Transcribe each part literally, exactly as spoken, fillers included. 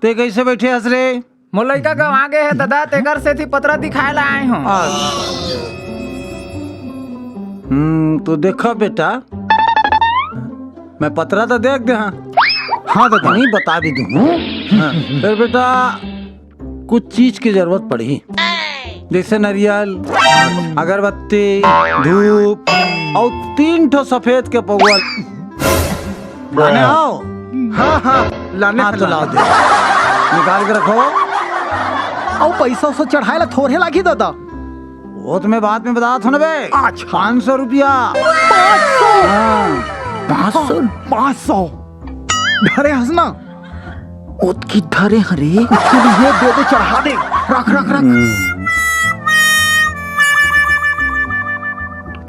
ते कइसे बइठे हस रे? मोर लइका गंवा गे हे ददा, तेकर सेती पतरा दिखाय ला आय हंव। हम्म, तो देखा बेटा, मैं पतरा तो देख दे हंव। हाँ ददा। नहीं बता भी दूँ। हाँ, फेर बेटा, कुछ चीज के जरूरत पड़ही, जइसे नरियल, अगरबत्ती, धूप अउ तीन ठो सफेद के पउवा। लाने हव? हाँ, हाँ, लाने हाँ, तो लाव दे। निकाल के रखव। अउ पइसा उसा चढ़ाय ला थोरहे लागही ददा। वो तो मैं बाद में बतात हंव ना बे। अच्छा। पाँच सौ रुपया। पाँच सौ? हाँ। पाँच सौ? पाँच सौ। धरे हस ना? ओतकी धरे हंव रे। कुछ नहीं हे, दे दे, चढ़ा दे। रख, रख, रख। हम्म।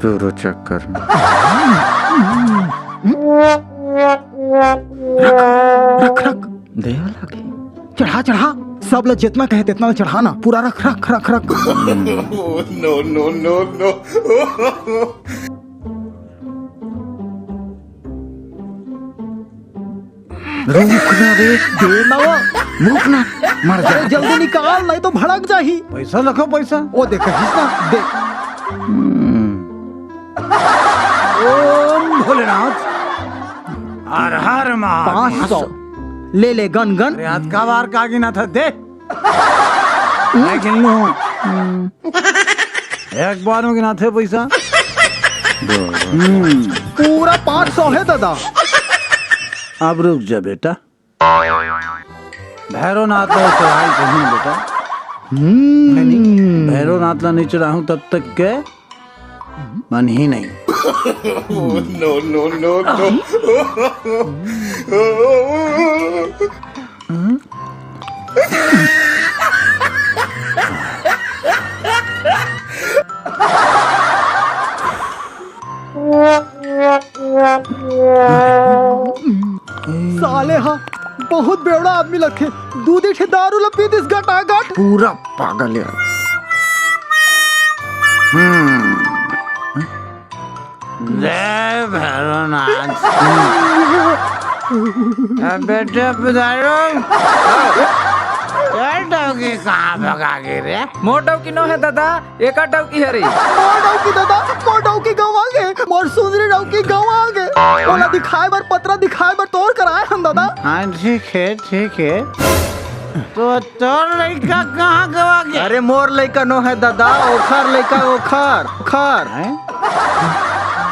पूरा चक्कर में। रख, रख, रख। देवा लागे। चढ़ा, चढ़ा। सब ला जेतना कहे तेतना ला चढ़ा ना। पूरा रख, रख, रख, रख। No, no, no, no। रुक ना रे, दे ना वो। रुक ना, मर जा। अरे जल्दी निकाल, नहीं तो भड़क जाही। पइसा रखव, पइसा। ओ देख, हिसना, दे। हम्म। ओम भोलेनाथ, हर हर महादेव। पाँच सौ। ले ले, गन गन। अरे, आज का बार का गिनाथस, दे। मैं गिन लूँ। एक बार में गिनाथे पइसा। हम्म। पूरा पाँच सौ हे ददा। अब रुक जा बेटा, भैरवनाथ ला चढ़ाय कहीं बेटा। हम्म। नहीं, भैरवनाथ ला नहीं चढ़ाहूँ तब तक के मन ही नहीं। No, no, no, no। साले हा बहुत बेवड़ा आदमी लगथे। दू दू ठे दारू ला पी दिस गटागट। पूरा पागल यार। हम्म। जय भैरवनाथ। ए बेटे पधारो। ए डौकी कहाँ भगा गे रे? मोर डौकी नो हे ददा, एकर डौकी हरे। मोर डौकी ददा, मोर डौकी गंवा गे, मोर सुंदरी डौकी गंवा गे। ओला दिखाय बर, पतरा दिखाय बर तोर करा आय हन ददा। हाँ, ठीक हे, ठीक हे। तो तोर लइका कहाँ गंवा गे? अरे मोर लइका नो हे ददा, ओखर लइका, ओखर, ओखर। हैं?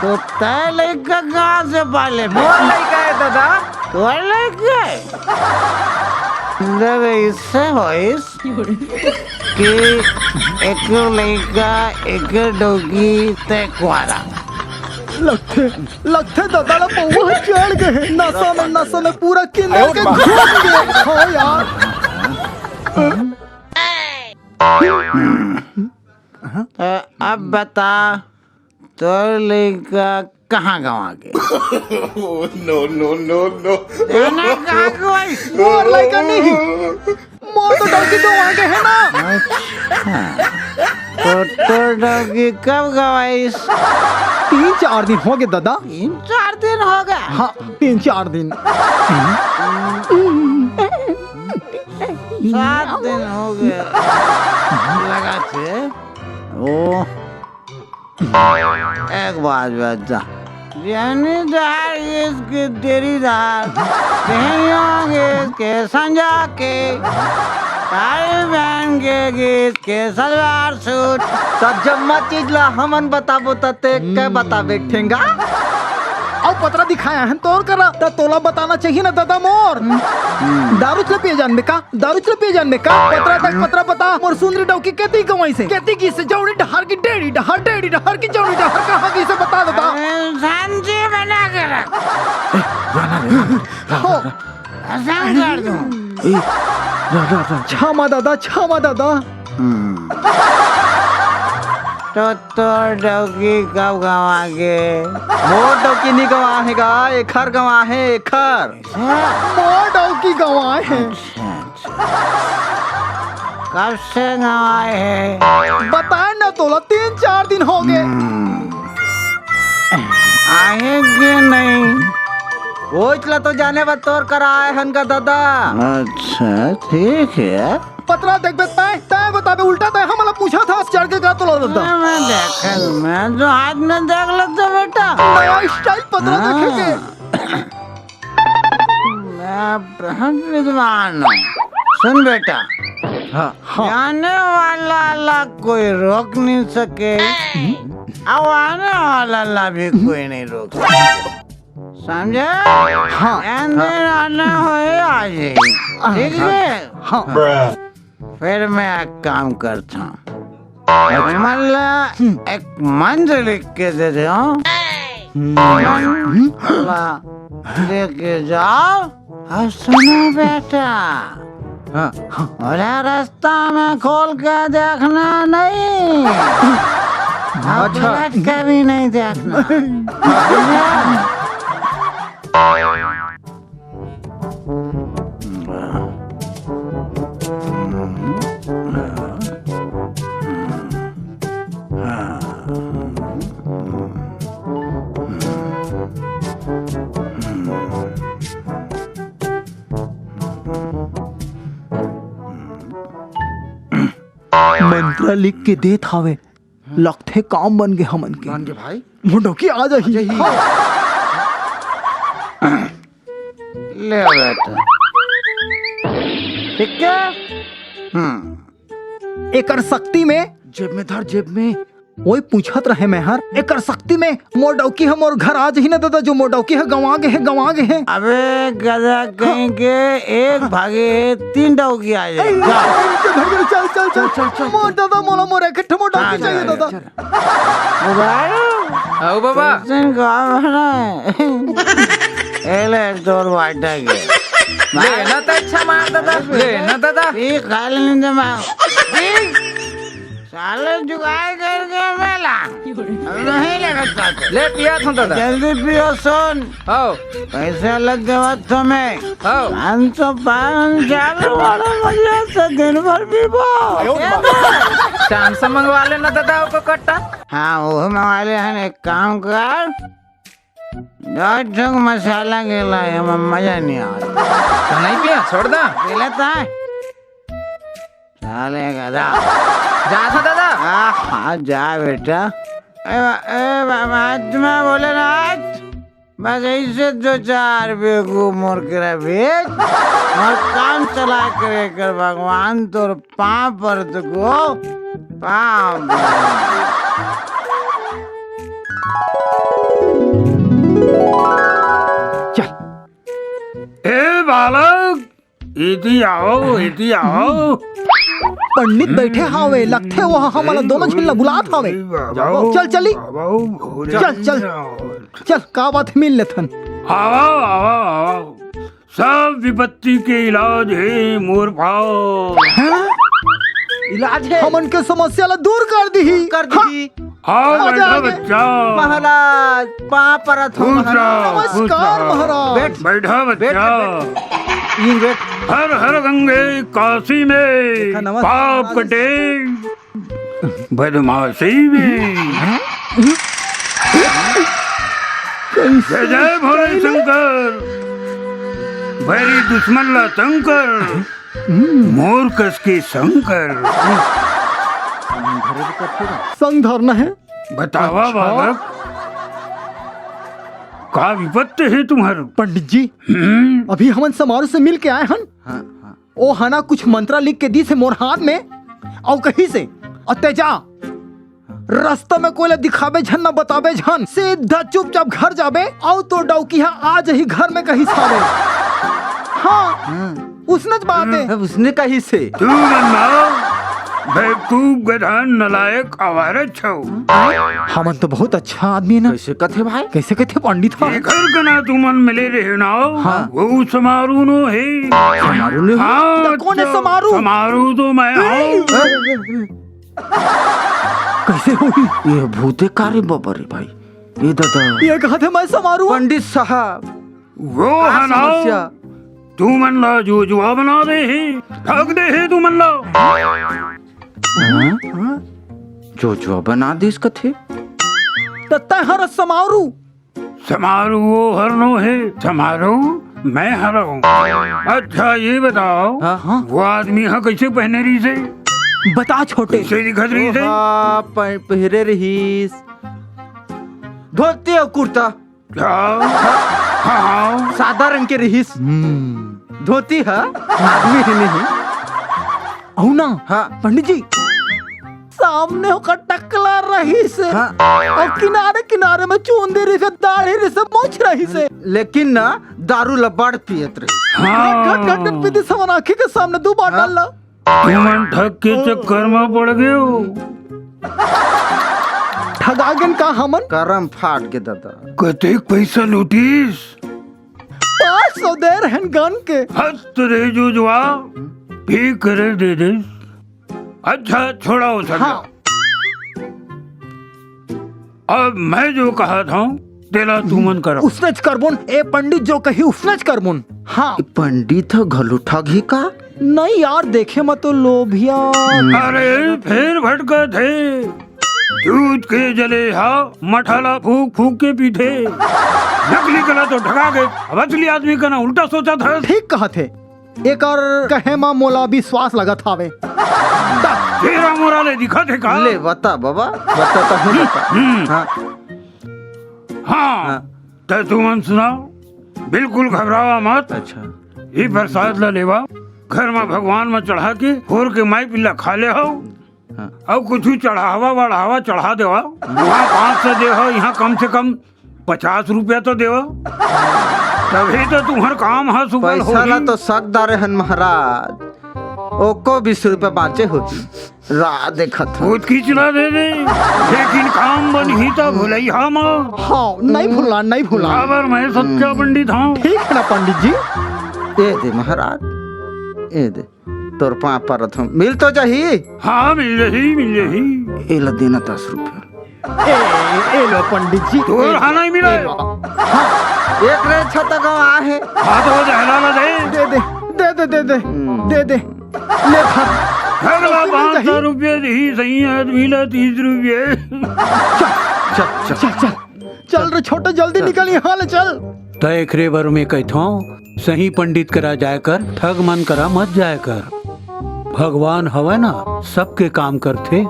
तो तैं लइका कहाँ से पाले बे? मोर लइका हे ददा। तोर लइका हे? जब अइसे होइस, कि एक लइका, एक डौकी, तैं कुंवारा। लगथे, लगथे ददा ला पौवा ह चढ़ गे हे। नसा में, नसा में पूरा किंदर के घुस गे। हाँ यार। अ, अब बता, तोर लइका कहाँ गंवा गे? No, no, no, no। एने कहाँ गंवाइस? मोर लइका नहीं, मोर तो डौकी गंवा गे हे ना। अच्छा, तो तोर डौकी कब गंवाइस? तीन चार दिन हो गे ददा। तीन चार दिन हो गे? हाँ, तीन चार दिन। सात दिन हो गे लगथे। ओ, एक बात बता, जेनी डहर गिस के तेरी डहर, तेहनिया गिस के संजा के, साड़ी पहन के गिस के सलवार सूट। त जम्मा चीज ला हमन बताबो त ते के बताबे ठेंगा? अउ पतरा दिखाय हन तोर करा, त तोला बताना चाहिए ना ददा मोर। दारू चल पिए जान बे का? दारू चल पिए जान बे का? पतरा तक पतरा बता, मोर सुंदरी डौकी केती गंवाइस हे? केती गिस हे? जौनी डहर की डेड़ी डहर, डेड़ी डहर की जौनी डहर कहाँ गिस हे बता ददा। अरे, शांति बना के रख। ए, राना रे, राना, राना, हो। राना। असम कर दूं। ए, रा, रा, रा। क्षमा ददा, क्षमा ददा। हम्म। तो तोर डौकी कब गंवा गे? मोर डौकी नी गंवा हे गा, एखर गंवा हे, एखर। मोर डौकी गंवा हे। अच्छा, अच्छा। कब से गंवाए हे? बताए ना तोला, तीन चार दिन हो गे। हम्म। आहे के नहीं? ओइच ला तो जाने बर तोर करा आए हन गा दादा। अच्छा, ठीक है। पतरा देखबे तैं, तैं बताबे, उल्टा तैं हमला पूछत हस चढ़ के गा तोला दादा। मैं देख, मैं तो हाथ में देख लेते बेटा। नया स्टाइल पतरा हाँ। देखे के। मैं बहुत विद्वान हूँ। सुन बेटा, हाँ, हाँ। जाने वाला ला कोई रोक नहीं सके, अब आने वाला ला भी कोई नहीं रोक सके। समझे? हाँ। एन दिन आना होए आज ही। हाँ, ठीक हाँ, है? हाँ। फिर मैं एक काम करता हूँ, तुमन ला एक मंत्र लिख के दे दे हूँ। हम्म। ला लेके जाओ और सुनो बेटा। हाँ, हाँ। बोला रास्ता में खोल के देखना नहीं। अच्छा। पलट के भी नहीं देखना। मंत्र लिख के देत हावे, लगथे काम बन गे हमन के। बन गे भाई। मोर डौकी आ जाही। आ जाही। ले बेटा। ठीक है? हम्म। एकर शक्ति में जेब में धर, जेब में। ओए पूछत रहे मैं हर, एकर शक्ति में मोर डौकी ह मोर घर आ जाही ना दादा, जो मोर डौकी ह गंवा गे हे, गंवा गे हे। अबे गधा कहीं के, एक भागे तीन डौकी आ जाए। चल, चल, चल, चल। चल, चल, चल। मोर दादा, मोला मोर एक ठो मोर डौकी हाँ, चाहिए चल, दादा। चल। बुधारू। आओ बाबा। कैसन गाँव है ना? ए ले तोर बाटा के। लेना तो अच्छा मार दादा, लेना दादा। ये खा लेने दे माँ। साले जुगाड़ करके मेला। अब नहीं लेना चाहते। ले पिया था दादा। जल्दी पियो सोन। आओ। पैसा लग गया तुम्हें। आओ। हम तो पान चालू वाला मजा से दिन भर पीबो। शाम से मंगवा लेना दादा, ओको कट्टा। हाँ, वो मंगवा ले हन, एक काम कर, दो ठोक मसाला के ला, एमा मजा नहीं आ रहा। तो नहीं पिया, छोड़ दा। पी लेता है। साले गधा। जा था दादा। आ, हाँ, जा बेटा। ए, बा-, ए, बा-, महात्मा भोलेनाथ, बस ऐसे दो चार बेगू मोर करा भेज, मोर काम चला करे कर भगवान तोर पाँव पर तको, पाँव पर। चल। ए बालक, इति आओ, इति आओ। पंडित बैठे हावे, लगथे वो हमला दोनों झिन ला बुलात हावे। जाओ। चल, चली। आओ, आओ। चल, चल। चल, का बात है, मिल लेथन। आओ, आओ, आओ। सब विपत्ति के इलाज हे मोर पाँव। हाँ? इलाज है? हमन के समस्या ला दूर कर दिही। दूर कर दिही। हाँ। आओ, मजा बैठा आ गया। बच्चा। महाराज, पाँव परत हो खुश महाराज। रहो, खुश नमस्कार रहो। महाराज। बैठ। बैठा बैठ, बच्चा। बैठ। यूं बैठ। हर हर गंगे काशी में देखा, नमस्कार। पाप कटे। बदमाशी में। जय जय भोले शंकर, भैरी दुश्मन ला तंग कर, मोर कस के संग कर। संग धरना है। बतावा अच्छा। बालक, का विपत्ति है तुम्हार? पंडित जी, हम्म? अभी हमन समारोह से मिल के आए हन। हाँ, हाँ। ओ हना कुछ मंत्रा लिख के दीस हे मोर हाथ में, अउ कहिस हे, "अउ तैं जा, रस्ता में कोई ला दिखाबे झन, ना बताबे झन, सीधा चुपचाप घर जाबे, अउ तोर डौकी ह आ जाही घर में," कहिस हावे। हाँ, हाँ। उसनेच बात हे। अब उसने कहिस हे। तू मन ना बेवकूफ, गधा, नलायक, आवारा छव। हमन तो बहुत अच्छा आदमी ना। कैसे कथे भाई? कैसे कथे पंडित ह? जेकर कना तुमन मिले रहे ना, हाँ। वो समारू नो हे। समारू नो हे? हाँ, त कोन हे अच्छा, समारू? समारू तो मैं हूँ। कैसे होही? ये भूते का रे बाबा रे भाई। ये दादा। ये कहत हे मैं समारू हूँ। पंडित साहब। वो का है ना, समस्या? तुमन ला जोजुआ बना दे हे, ठग दे हे तुमन ला। हाँ? जोजुआ बना दिस कथे? त तैं हर समारू। तमारू वो हर नो हे, तमारू मैं हरव। अच्छा, ये बताओ, हाँ, हाँ। वो आदमी ह कइसे पहने रहिसे? बता छोटे। कइसे दिखत रहिसे? ओ, हाँ, पह-, पहिरे रहिस धोती अउ कुर्ता। हाँ, हाँ, हाँ। सादा रंग के रहिस। हम्म। धोती ह, आदमी ही नहीं। अउ ना, हाँ। पंडित जी, सामने ओकर टकला रहिस। हाँ। अउ किनारे किनारे में चूंदी रहिस, दाढ़ी रहिस, मूछ रहिस। लेकिन ना, दारू ल बड़ पियत रहिस। हाँ। घट, घट, घट पीती समन आँखी के सामने दू बार हाँ। डाल ला। तुमन ठग के चक्कर म पड़ गे हो। ठगा गेन का हमन? करम फाट गे दादा। कतेक पैसा लूटिस? पाँच सौ दे रहेन गन के। हद रे जुजवा, पी करे दे दे। अच्छा, छोड़ो सगला। हाँ। अब मैं जो कहत हंव, तेला तुमन करव। उसनेच करबोन, ए पंडित जो कही उसनेच करबोन। हाँ। ए पंडित ह घलो ठगही का? नहीं यार, देखे म तो लोभिया। अरे, फेर भटकत हे। दूध के जले हा, मठाला फूक फूक के पीथे। नकली कला तो ठगा गे, अब असली आदमी कना उल्टा सोचत हस। ठीक कहत हे। एकर कहे म मोला विश्वास लगत हावे। तेरा मोरा ले दिखत हे का? ले बता बाबा, बता त हूँ बता। हम्म। हाँ। हाँ, हाँ। त तुमन सुनाव, बिल्कुल घबरावा मत। अच्छा। ये प्रसाद ला लेवा, घर म भगवान म चढ़ा के, होर के माई पिल्ला खा ले हव। हाँ। अउ कुछु चढ़ावा वढ़ावा चढ़ा देवा। वहाँ पाँच सौ दे हव, यहाँ कम से कम पचास रुपया तो देवा, तभी तो तुम्हर काम ह सुफल पैसा ला होही। तो सक डारे हन महाराज, ओको बीस रुपया बाँचे होही। रा देखत हन। खुद किचला दे दे, लेकिन काम बनही त भुलइहा म। हाँ, नहीं भुला, नहीं भुला। काबर मैं सच्चा पंडित हूँ। ठीक है ना पंडित जी? ए दे महाराज, ए दे। तोर पाँव परत हूँ, मिल तो जाही। हाँ, मिल जाही, मिल जाही। एला देना दस रुपया। ए, ए लो पंडित जी। तोर ए, हा नहीं मिला ए है। लो। हाँ। एक रे छत गाँव आहे। हाँ, तो दहला ना दे। दे दे, दे दे, दे दे, हम्म। दे दे। ले धर। अगला मिल पाँच सौ जाही। रुपये दी, सही आदमी ला तीस रुपये। चल, चल, चल। चल, चल। चल रे छोटे, जल्दी निकल यहाँ ले चल। त एकरे बर में कहिथौं, सही पंडित करा जाय कर, ठग मन करा मत जाय कर। भगवान हवय ना, सबके काम करथे।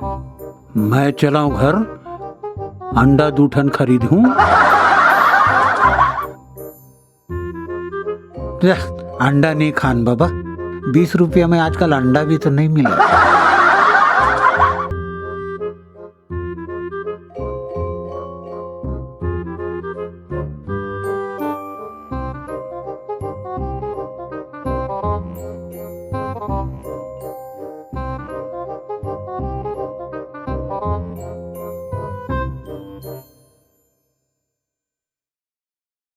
मैं चलौं घर, अंडा दू ठन खरीदहूँ। अंडा नहीं खान बाबा, बीस रुपया में आजकल अंडा भी तो नहीं मिला।